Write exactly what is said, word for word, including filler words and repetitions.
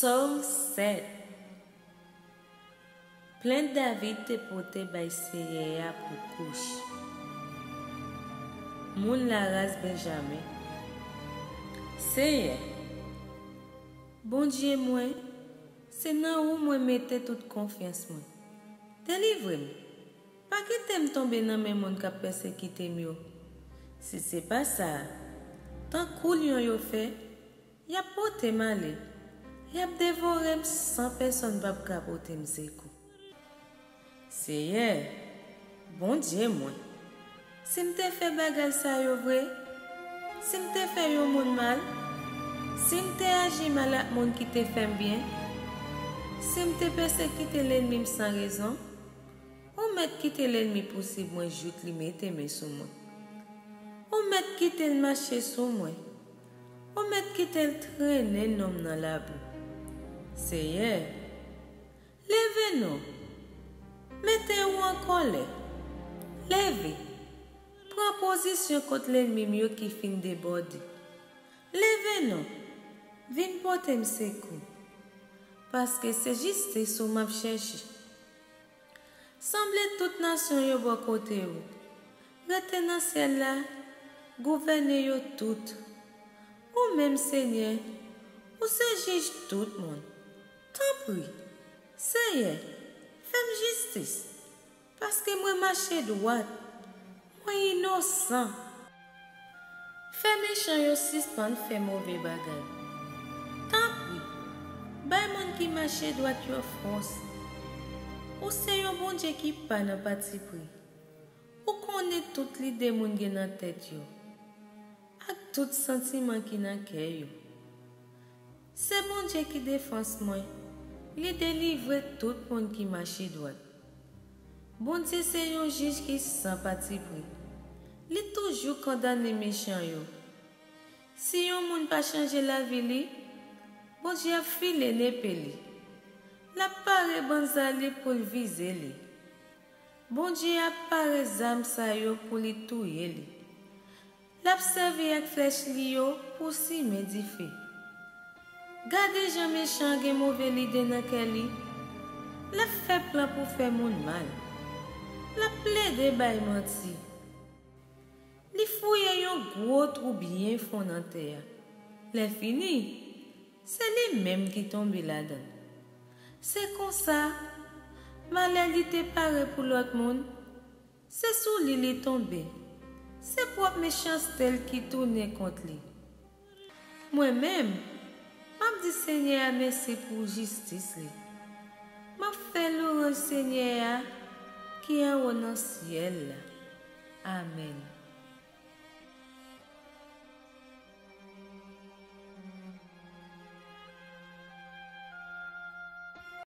Sòm sèt. Plent David te pote bay Seyè a pou Kouch, moun laras Benjamen. Seyè, Bondye mwen, se nan ou mwen mete tout konfyans mwen. Delivre m. Pa kite m tonbe nan men moun k ap pèsekite m yo. Si se pa sa, tankou lyon yo fè, y ap pote m ale, y ap devore m san pèsonn p ap ka pote m sekou. Seyè, Bondye mwen, si m te fè bagay sa yo vre, si m te fè yon moun mal, si m te aji mal ak moun ki te fè m byen, si m te pèsekite lènmi m san rezon, ou mèt kite lènmi pousib mwen jouk li mete men sou mwen. Ou mèt kite l mache sou mwen. Ou mèt kite l trennen non m nan labou. Seyè, leve non. Mete w an kòlè. Leve. Pran pozisyon kont lènmi m yo ki fin debòde. Leve non. Vin pote m sekou. Paske se jistis ou m ap chèche. Sanble tout nasyon yo bò kote w. Rete nan syèl la, gouvène yo tout. Ou menm, Senyè, ou se jij tout moun. Tanpri, Seyè, fè m jistis, paske mwen mache dwat, mwen inosan. Fè mechan yo sispann fè move bagay. Tanpri, bay moun ki mache dwat yo fòs. Ou se yon Bondye ki pa nan patipri. Ou konnen tout lide moun gen nan tèt yo, ak tout santiman ki nan kè yo. Se Bondye ki defans mwen, li delivre tout moun ki mache dwat. Bondye se yon jij ki san patipri. Li toujou kondane mechan yo. Si yon moun pa chanje lavi li, Bondye ap file nepe li. L ap pare banza li pou l vize li. Bondye ap pare zam sa yo pou li touye li. L ap sèvi ak flèch li yo pou simen dife. Gade jan mechan an gen move lide nan kè li. L ap fè plan pou fè moun mal. L ap plede bay manti. Li fouye yon gwo twou byen fon nan tè a. Lèfini, se li menm ki tonbe ladan l. Se konsa, malè li te pare pou lòt moun, se sou li li tonbe. Se pwòp mechanste l ki tounen kont li. Mwen menm, m ap di Senyè a mèsi pou jistis li. M ap fè lwanj Senyè a ki anwo nan syèl la. Amèn.